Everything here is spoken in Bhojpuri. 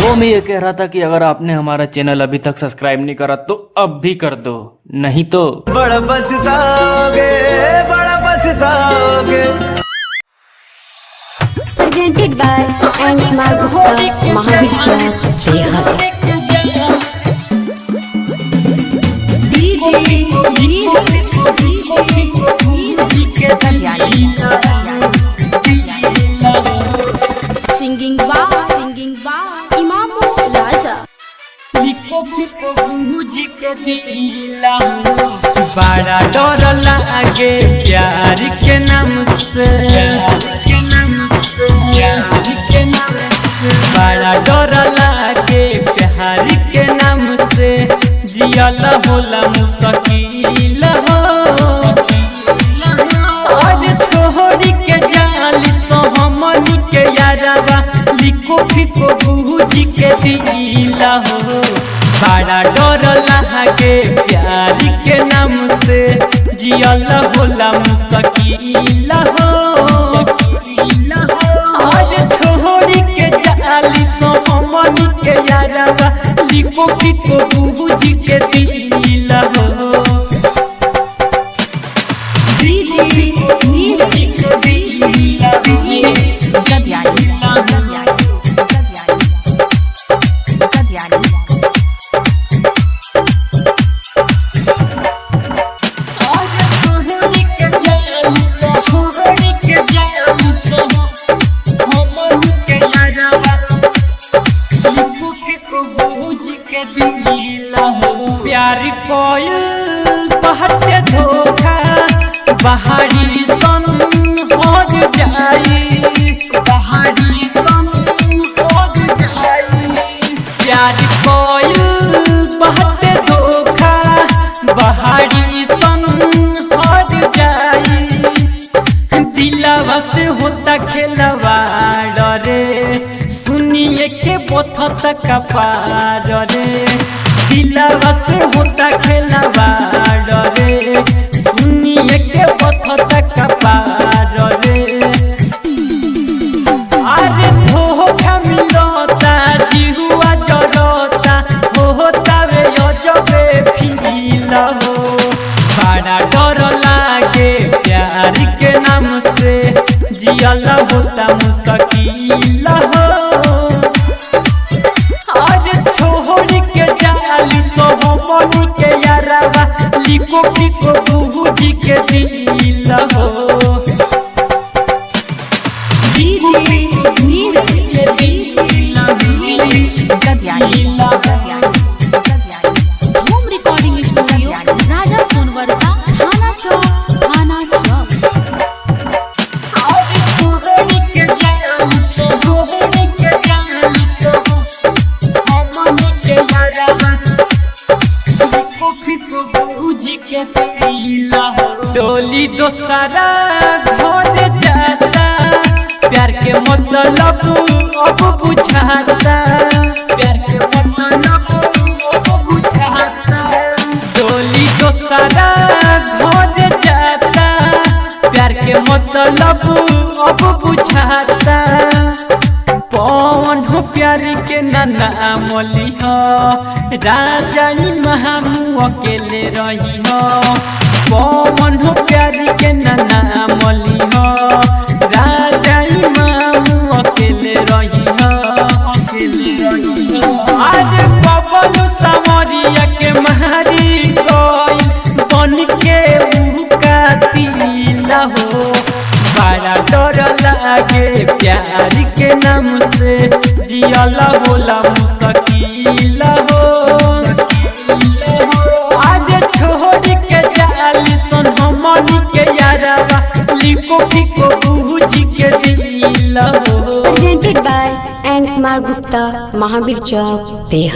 वो मैं ये कह रहा था कि अगर आपने हमारा चैनल अभी तक सब्सक्राइब नहीं करा तो अब भी कर दो, नहीं तो बड़ा पछताओगे, बड़ा पछताओगे। Presented by N Kumar Gupta, Mahavir Chowk, Bihar. DJ singing by Imamu Raja. बड़ा डर लागे प्यार के नाम से, बड़ा डर लागे प्यार के नाम से, जियल होला मुश्किल हो। और छोड़ी के जाली सोहमनी के यारवा लिखो फिको बूझी के दिला हो। बड़ा डर लागे प्यार के नाम से, जियल होला मुश्किल हो। और छोड़ी के जाली सोहमनी के यारवा लिखो फिको बूझी के दिला हो। DJ प्यार कोयल बहते धोखा बहारी सन हो जाई, बहारी सन हो जाई। प्यार कोयल बहते धोखा बहारी सन हो जाई। दिलावा से होता खेलवा रे, सुनिए के बोथत कपार रे। दिलावा से होता खेलवा रे, सुनिए के बोथत कपार रे। अरे धोखा मिलता जिहुआ जरता होता वे अजबे फील हो। बड़ा डर लागे प्यार के नाम से, जियल होता मुश्किल हो। अरे छोड़ के जाली सोहमनी के यारवा लिखो फिको बूझी के दिल हो। Home Recording Studio, Raja Sonwarsa, Thana Chowk, Thana Chowk. डोली दोसरा घर जाता, प्यार के मतलब अब बुझाता, प्यार के मतलब अब बुझाता। डोली दोसरा घर जाता, प्यार के मतलब अब बुझाता। पवन हो प्यार के नाना मोली हो, राजा महामु अकेले रही हो। पवन हो प्यार के नाना मोली हो, राजा मामू अकेले रही हो, अकेले रही हो। अरे बबलू सामरिया के मारी गइल बन के ऊ कातिल हो। बड़ा डर लागे प्यार के नाम से, जियल होला मुश्किल हो। आज छोड़ के जाली सन हमनी के यारवा लिखो फिको बूझी के दिल हो। Presented by N Kumar Gupta, Mahavir Chowk, Bihar.